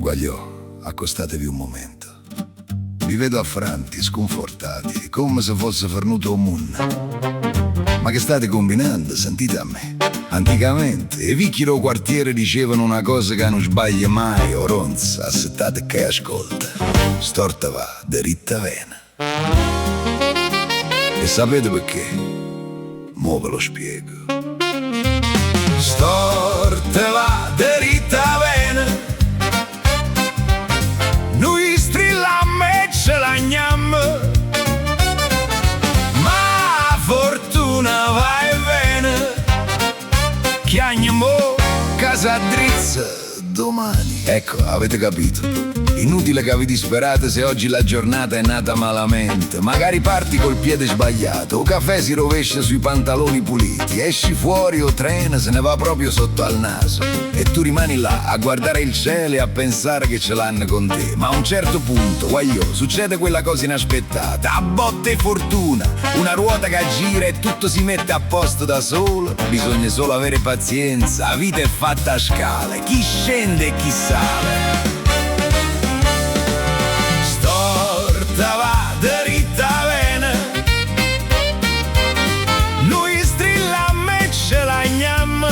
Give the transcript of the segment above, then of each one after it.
Guagliò, accostatevi un momento. Vi vedo affranti, sconfortati, comme se fosse fernuto 'o munno. Ma che state combinando? Sentite a me. Anticamente, 'e vicchi d' 'o quartiere dicevano una cosa ca nun sbaglia mai, Oronz, assettate ccà e ascolta. Storta va, deritta vene. E sapete perché? Mo ve lo spiego. Storta va, deritta vene. Nuje strillamm' e ce lagnamm'. Ma 'a fortuna va e vene. Chiagne mo ca s'addrizza domani. Ecco, avete capito. Inutile che vi disperate se oggi la giornata è nata malamente. Magari parti col piede sbagliato, 'o cafè si rovescia sui pantaloni puliti, esci fuori 'o treno se ne va proprio sotto al naso e tu rimani là a guardare il cielo e a pensare che ce l'hanno con te. Ma a un certo punto, guagliò, succede quella cosa inaspettata, 'a botta 'e fortuna, una ruota che gira e tutto si mette a posto da solo. Bisogna solo avere pazienza, 'a vita è fatta a scale, chi scende e chi sale. Storta va, deritta vene. Nuje strillamm' e ce lagnamm'.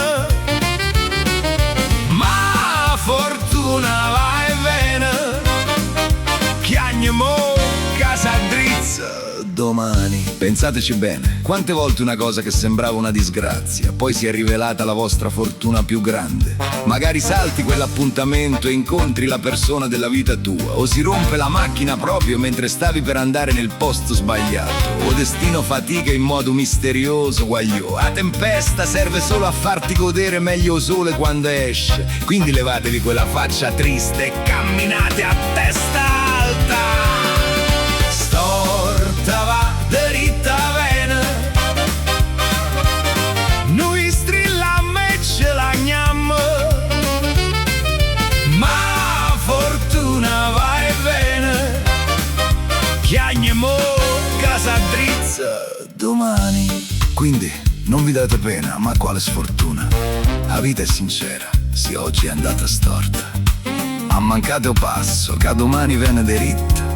Ma 'a fortuna va e vene. Chiagne mo ca s'addrizza domani. Pensateci bene, quante volte una cosa che sembrava una disgrazia poi si è rivelata la vostra fortuna più grande? Magari salti quell'appuntamento e incontri la persona della vita tua, o si rompe la macchina proprio mentre stavi per andare nel posto sbagliato. O destino fatica in modo misterioso, guagliò. 'A tempesta serve solo a farti godere meglio 'o sole quando esce. Quindi levatevi quella faccia triste e camminate a testa alta. Storta va, deritta vene. Nuje strillamm' e ce lagnamm'. Ma 'a fortuna va e vene. Chiagne mo ca s'addrizza domani. Quindi non vi date pena, ma quale sfortuna. 'A vita è sincera, si oggi è andata storta. Ammancate 'o passo, ca domani vene deritta.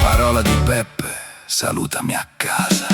Parola di Peppe, salutami a casa.